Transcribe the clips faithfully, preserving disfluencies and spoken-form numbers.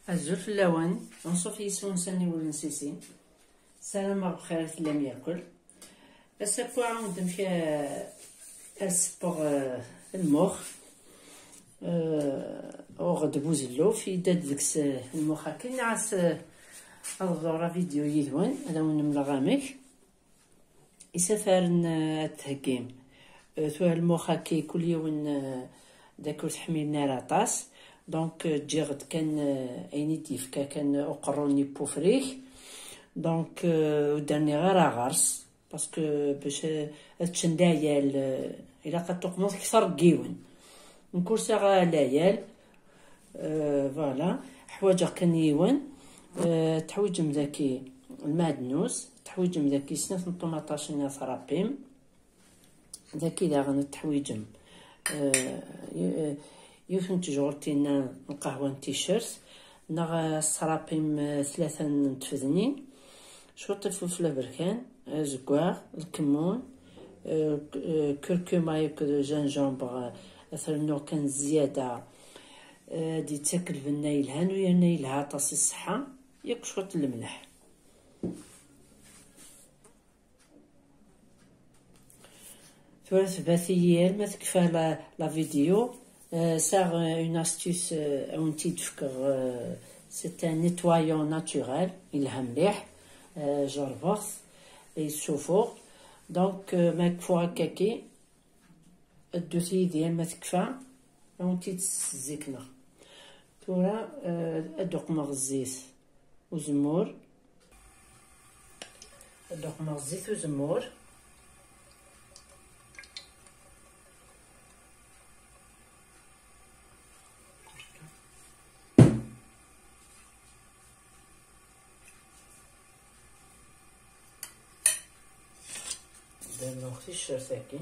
Azul fell-awen, anṣuf yis-wen s aniwel n Sisi. Ssarameɣ bxir i tellam yakk. Ass-a, ad wen-d-mkeɣ, eh, ad seppeɣ, eh, lmux. Eh, uɣeɣ-d buzelluf, yedda-d deg-s, eh, lmux akken. Nniɣ-as, eh, ad ḍureɣ avidyu yid-wen, ad awen-mleɣ amek. Isafaren, eh, ad d-theggim. Eh, tura lmux-agi kul yiwen, eh, d akken ur t-ḥmilen ara aṭas. Donc, eh, ǧǧiɣ-d kan, eh, ayen i d-yefka kan uqerru-nni n wufrik. Donc, eh, ur d-rniɣ ara ɣer-s. Parce que bac, eh, ad ččen leɛyal, eh, ilaq ad tuqmeḍ kter n yiwen. Nekk ur sɛiɣ ara leɛyal. Euh, voilà. Ḥwaǧeɣ kan yiwen. Euh, teḥwiǧem daki lmeɛdnus, teḥwiǧem daki snat n ṭumaṭacin ad tṛappim. Daki daɣen teḥwiǧem, euh, y-, euh, yiwet n tejɣult-inna n lqahwa n ticcert, neɣ ad tṛappim, euh, tlata n tfednin, cwiṭ n lfufel aberkan, azeggaɣ, lkemmun, euh, k-, euh, curcuma akked gingembre, euh, ad t-rnuɣ kan zzyada. Eh, ad d-yettak lbenna yelhan u yerna yelha aṭas i ṣṣeḥḥa, yakk cwiṭ n lemleḥ. Tura tbat-iyi arma tekfa la, la vidéo. Eh, sɛiɣ, eh, une astuce, eh, ad wen-tt-id-fkeɣ, eh, c'est un nettoyant naturel, yelha mliḥ, eh, jerbeɣ-t, yessufuɣ. Donc, eh, ma kfuɣ akkaki, ddut yid-i arma tekfa, ad wen-tt-id-ssezzikneɣ. Tura, eh, ad d-uqmeɣ zzit uzemmur. Ad d-uqmeɣ zzit uzemmur. Dernuɣ ticcert-agi.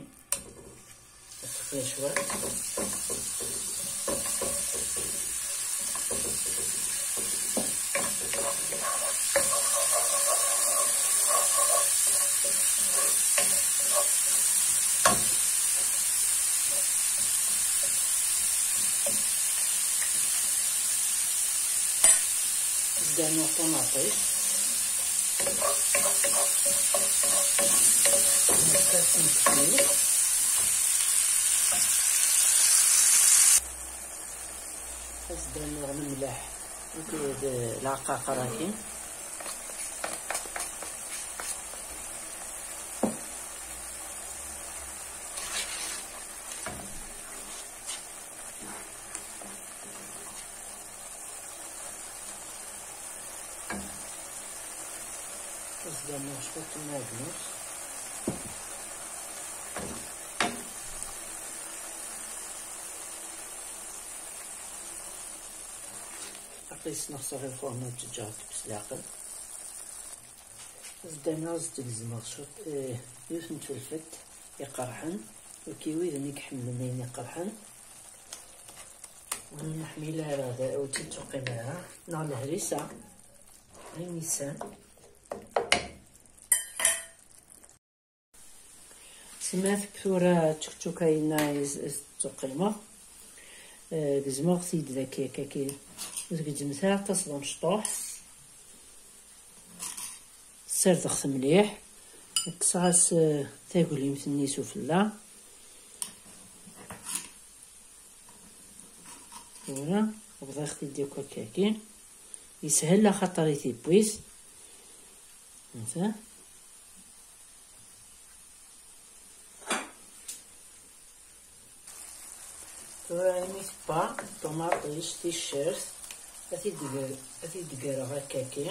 Ad teflen cwiṭ. Dernuɣ ṭumaṭic. Nefka-as imekli. Ad s-dernuɣ lemleḥ akked lɛeqqaqer-agi. Ad s-dernuɣ cwiṭ n umeɛdnus. Aql-i sneɣseɣ lfurma, ǧǧiɣ-t s leɛqel. Zdan-, ad-d-gezmeɣ cwiṭ, eh, yiwet n tfelfelt iqerḥen, wigi widen i iḥemmlen ayen iqerḥen. Ur neḥmil ara, da, ur tt-id-tuqim ara, neɣ lehrisa, ayen yessan. Sima tura ččukčuka-inna i s-, i s-ttuqqimeɣ. Eh, gezmeɣ-t-id daki, akka-ki. Ur tgezzmet ara aṭas d amecṭuḥ. Ssardeɣ-t mliḥ. Kkseɣ-as, eh, taglimt-nni sufella. Tura, bḍiɣ-t-id akk akka-ki. Yeshel axaṭer i tiwwit. Anta. Tura imi tewwa ṭumaṭic, ticcert, ad t-id-ger-, ad t-id-greɣ akkaki.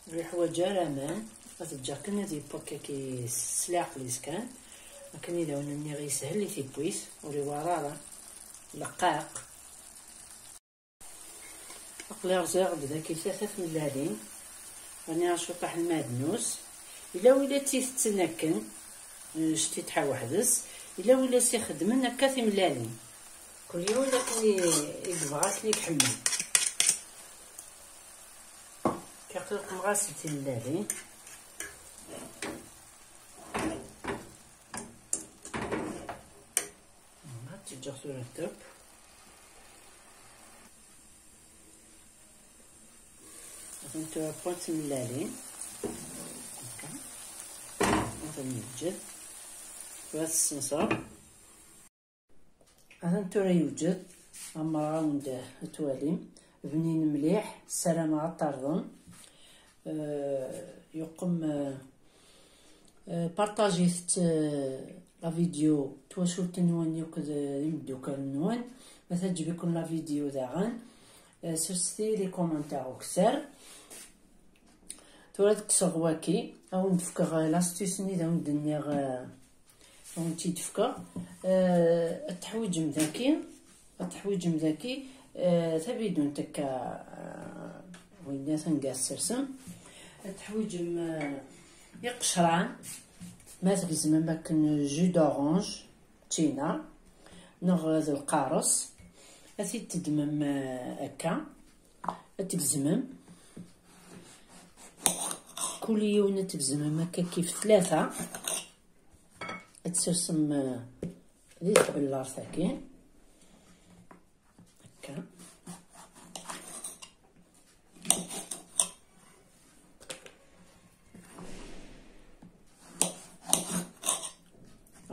Ur yeḥwaǧ ara aman, ad t-ǧǧeɣ kan ad yeww akkaki s leɛqel-is kan, akken i d awen-nniɣ yeshel i tiwwit, ur iwar ara, leqqaq. Aql-i rẓiɣ-d daki tlata tmellalin, rniɣ cwiṭaḥ n lmeɛdnus. Yella win i tt-itetten akken, eh, ctitḥa weḥd-s, yella win i s-ixeddmen akka timellalin. Kul yiwen akken i, i yebɣa, akken i iḥemmel. Kkiɣ Tqelqmeɣ-as-d timellalin. Ad tt-ǧǧeɣ tura teṭṭeb. Atan tura wwant timellalin. Akka. Atan yewjed. Tura tessenser. Atan tura yewjed. Ɛemmreɣ-awen-d ad twalim. Bnin mliḥ. Ssarameɣ ad t-terḍem. Euh, yuqem, euh, euh, partagit, euh, la vidéo, twacult-nwen akked, euh, imeddukal-nwen. Ma teɛǧeb-iken la vidéo daɣen, euh, serset-iyi les commentaires ukessar. Tura ad kkseɣ waki, ad awen-d-fkeɣ, euh, l'astuce-nni d awen-d-nniɣ, euh, ad awen-tt-id-fkeɣ. Euh, ad teḥwiǧem daki, ad teḥwiǧem daki, euh, tabidunt akka, euh, winna tanga tsersem. Ad teḥwiǧem, euh, iqecran, ma tgezmem akken jus d'orange, ččina, neɣ d lqares. Ad t-id-teddmem, euh, akka, ad tgezmem. Kul yiwen ad tgezmem akka kif tlata. Ad tsersem, euh, di tbellart-agi. Akka.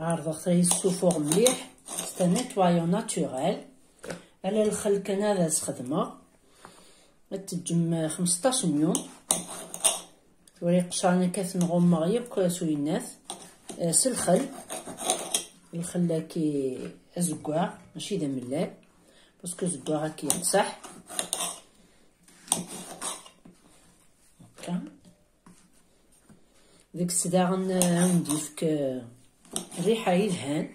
Ɛerḍeɣ-t ad yessufuɣ mliḥ. C'est un nettoyant naturel. Ala lxel kan ara sxedmeɣ. Ad teǧǧem xmesṭac n yum. Tura iqecran akka ad ten-ɣummeɣ yakk s uyennat, eh, s lxel. Lxel-agi azeggaɣ, mačči d amellal, parce que azeggaɣ-agi yeqseḥ. Akka. Deg-s daɣen, eh, ad wen-d-yefk, eh, rriḥa yelhan.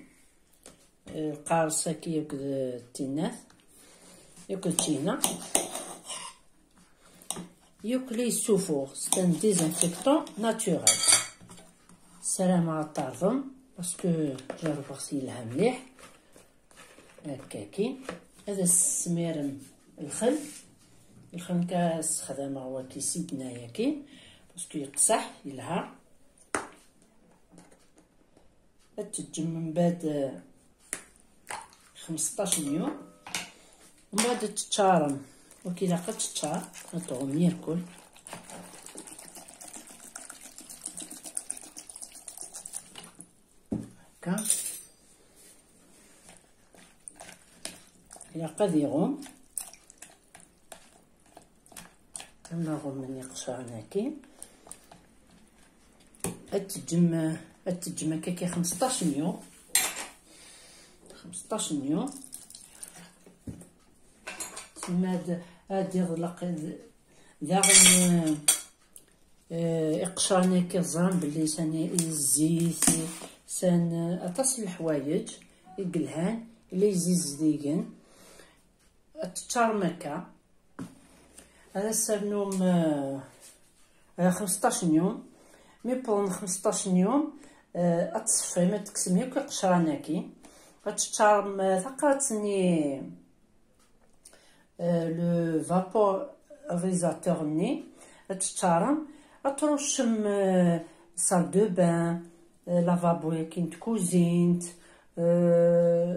Lqares-agi akked tinat, akked ččina, yakk la yessufuɣ, c'est un désinfectant naturel. Ssarameɣ ad t-terḍem, parce que jerrbeɣ-t yelha mliḥ. Akkagi, ad as-tesmirem lxel. Lxel nekk ad as-sexdameɣ waki sidna-yagi, parce que yeqseḥ, yelha. Ad teǧǧem mbeɛd, eh, xmesṭac n yum. Mbeɛd ad teččarem. Ur k-ilaq ad teččar, ad tɣum irkul. Akka. Ilaq ad iɣum. Am aɣummen iqecren-agi. Ad teǧǧem, ad teǧǧem akka kan xmesṭac n yum. Xmesṭac n yum. Tuma ad, ad iḍleq d-, daɣen, eh, iqecren-agi ẓran belli sani i zzit, san aṭas n leḥwayeǧ i yelhan, i la yezzizidigen. Ad teččarem akka. Ad as-ternum, eh, eh, xmesṭac n yum. Mi wwḍen xmesṭac n yum, eh, ad tṣeffim, ad tekksem yakk iqecran-agi. Ad teččarem, eh, taqaɛet-nni, eh, le vaporisateur-nni. Ad teččarem, ad tṛuccem, eh, salle de bain, eh, lavabo-yagi n tkuzint, eh,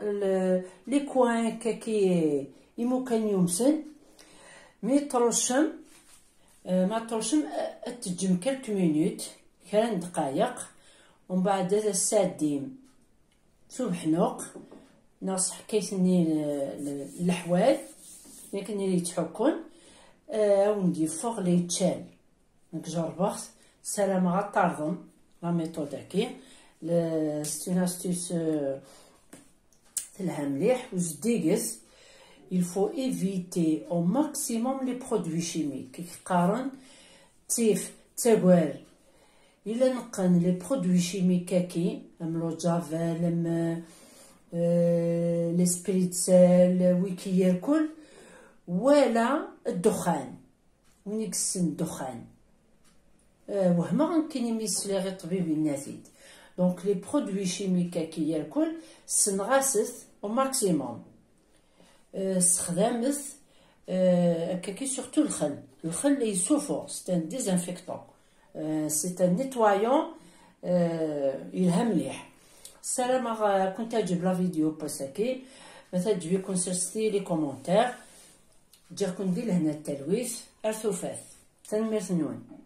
le-, les coins-agi imukan yumsen. Mi tṛuccem, eh, ma tṛuccem, eh, ad teǧǧem quelques minutes, kra n ddqayeq, umbeɛd ad as-tɛeddim s ubeḥnuq, neɣ s ḥkayt-nni n, n, n leḥwal, yak nni yettḥukkun, eh, ad wen-d-yeffeɣ la yeččal. Nekk jerrbeɣ-t, ssarameɣ ad terḍem la méthode-agi. Le-, c'est une astuce, euh, telha mliḥ, u zeddiget. Il faut éviter au maximum les produits chimiques. I yeqqaren ttif, d tagar. Ila neqqen les produits chimiques-agi, am l'eau de javel, am, euh, les spritzel, wiki yerkul, wala ddexxan. Win i yessen ddexxan. Euh, wehmeɣ nekkini mi sliɣ i ṭṭbib yenna-t-id. Donc, les produits chimiques-agi yerkul, ssenɣaset au maximum. Euh, sexdamet, Akkagi, surtout lxel. Lxel yessufuɣ, c'est un désinfectant. C'est un nettoyant. Yelha mliḥ. Ssarameɣ ad kent-teɛǧeb la vidéo n wass-agi. Ma teɛǧeb-iken, serset-iyi les commentaires. Ǧǧiɣ-ken di lehna d talwit. Ar tufat. Tanemmirt-nwen.